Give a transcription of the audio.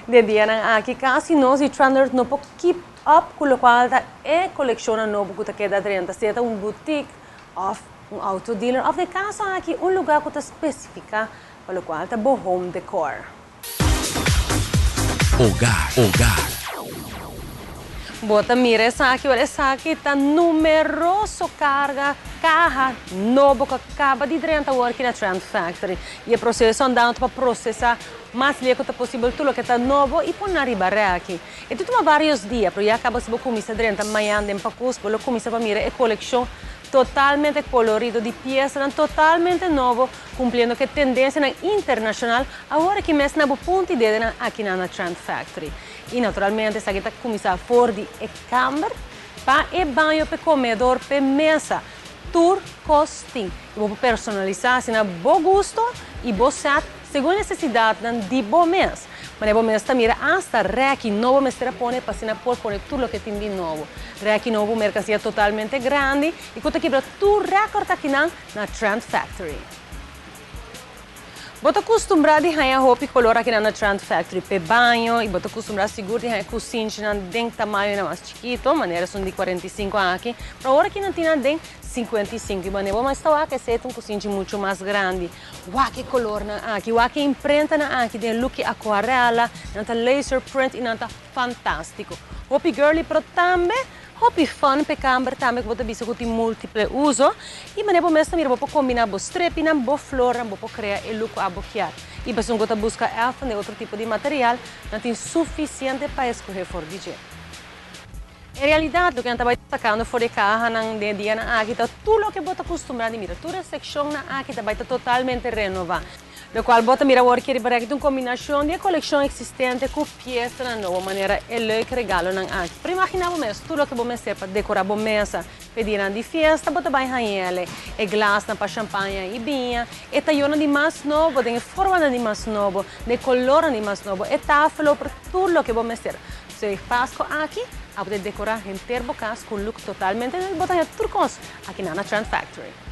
Den dianan aki casi nos di Trenders no por keep up cu locual ta e coleccionnan nobo cu ta keda drenta, sea ta un boutique of un auto dealer of den caso aki un lugar cu ta specifica pa locual ta bo home decor. Hogar, hogar. Bo ta mira esaki ora esaki ta numeroso carga caha nobo cu a caba di drenta awor aki na Trend Factory. Y e proceso andando ta pa procesa mas lie cu ta posibel tur loke ta nobo y pone nan riba reki. E ta tuma varios dia, pero ya caba si bo cuminsa drenta mañan den pacus bo lo cuminsa pa mira e coleccion totalmente colorido di piesanan totalmente nobo cumpliendo cu e tendencianan internacional awor aki mes na bo punti dedenan akinan na Trend Factory. Y naturalmente esaki ta cuminsa for di e camber pa e baño, p'e comedor, p'e mesa. Tur cos tin. Y bo por personalisa asina bo gusto y bo set segun e necesidadnan di bo mes. Manera bo mes ta mira hasta reki nobo mester a pone pa asina por pone tur loke tin di nobo. Reki nobo mercancia totalmente grandi y cu ta kibra tur record akinan na Trend Factory. Bo ta kustumbrá di haña hopi kolor akinan na Trend Factory p'e baño i bo ta kustumbrá sigur di haña kusinchinan den tamañonan mas chikito, manera esun di 45 aki, pero awor aki nan tin nan den 55 i manera bo mas ta wak esei ta un kusinchi muchu mas grandi. Wak e kolornan aki, wak e imprentanan aki den luki akuarela, nan ta laser print i nan ta fantástiko. Hopi girly pero tambe Hopi fun p'e kamber tambe ku bo ta bisa ku tin multiple uso i manera bo mes ta mira bo por kombiná bo strepinan, bo flornan, bo por krea e look ku abo kier. I pasobra ku bo ta buska elfan den otro tipo di material, nan tin sufisiente pa eskohé for di dje. En realidat loke nan ta bai sakando for di e kahanan den e dianan aki ta tur loke bo ta kustumbrá di mira. Tur e sekshonnan aki ta bai ta totalmente renová. Lokual bo ta mira awor ki riba rek ta un kombinashon di e kolekshon eksistente ku piesanan nobo manera e leuk regalonan aki. Pero imaginá bo mes tur loke bo mester pa dekorá bo mesa p'e dianan di fiesta, bo ta bai hañ'el, e glasnan pa shampaña i biña, e tayornan di mas nobo den e formanan di mas nobo, den e kolornan di mas nobo, e tafel oper tur loke bo mester. So e Pasko aki a bo ta dekorá henter bo kas ku un look totalmente nobo i bo ta haña tur kos aki na na Trend Factory.